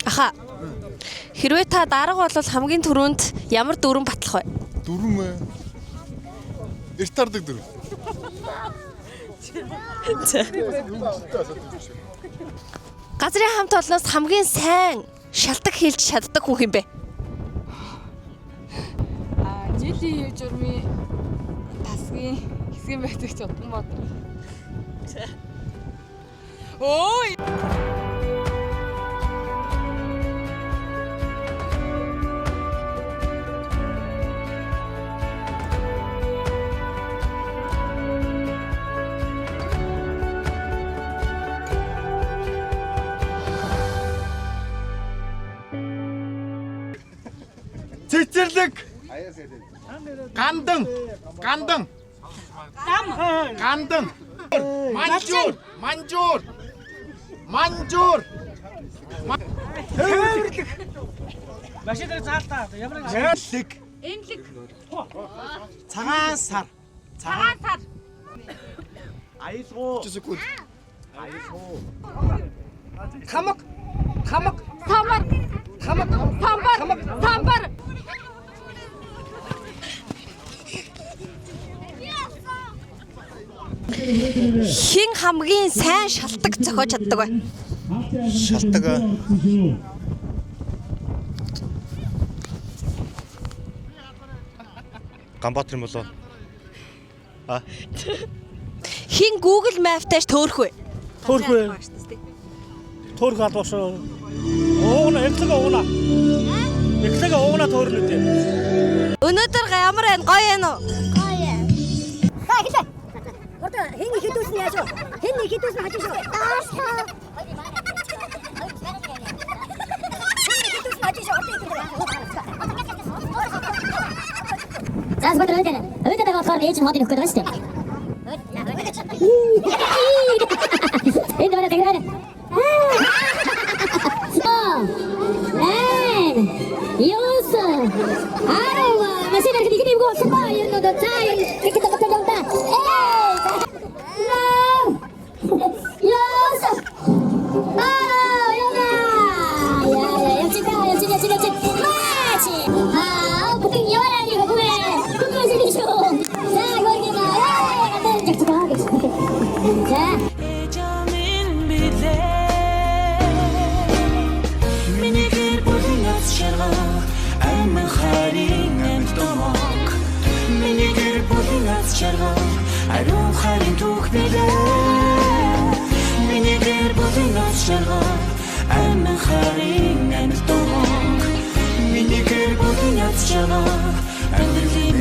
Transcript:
Аха. Хэрвээ та дарга бол хамгийн түрүүнд ямар дүрэн батлах вэ? Дүрм ээ. Эрт тардаг дүрм. Газрын хамт олноос хамгийн сайн шалтаг хийлж чаддаг хүн хэм бэ? А жилийн хэв журмын тасгийн хэсгийн байдаг ч удам бодор. Өө. Цэцэрлэг. Гандан. Гандан. Гам. Гандан. Манжуур. Манжуур. Манжуур. Тээвэрлэг. Машин дээр заалтаа. Ямар нэг Эмнэлэг. Эмнэлэг. Цагаан сар. Цагаан сар. аялгуу. Секунд. Хамаг. Хамаг. Самар. Хамаг. Самбар. Самбар. Хэн хамгийн сайн шалтаг зохиож чаддаг вэ? Шалтаг. Ганбаатар юм болоо. А Хэн Google Map-тай төөрөх вэ? Төөрөх вэ? Төөрөх албаа шүү. Уугна, эхлэг уугна. Эхлэг уугна төөрнө үү? Өнөөдөр ямар байна? Гоё байна уу? За эхэллээ. Одоо хэн их хэдүүлсэн яаж вэ? Хэн их хэдүүлсэн хажуу шүү. Даашаа. Хэн их хэдүүлсэн хажуу шүү. Одоо хэдүүлсэн. За зүгээр өөдөө. Өөдөө байгаа болохоор ээж нь хоолыг өгөх гээд байгаа шүү дээ. Энд байна тэгрээ. Нэн. Ёс. Арава. Машин хэрэг нэг юм болсон ба ер нь одоо за юм тэг тэг тэг та. Эй. Ёс. Аа, яа. Яа, яа, яа, яа, яа, яа, яа. Мачи. Аа, бүтэн яваарай нэг хөөе. Хөөе шүү. За, гөргина. Ээ, гадаа жагч гэж. За. Ээжамин билээ. Миний гэр бүлийн аз жаргал амин хайрын амьд домог. Миний гэр бүлийн аз жаргал ариун хайрын түүх билээ. Миний гэр бүлийн аз жаргал амин хайрын амьд домог. Миний гэр бүлийн аз жаргал амьдралын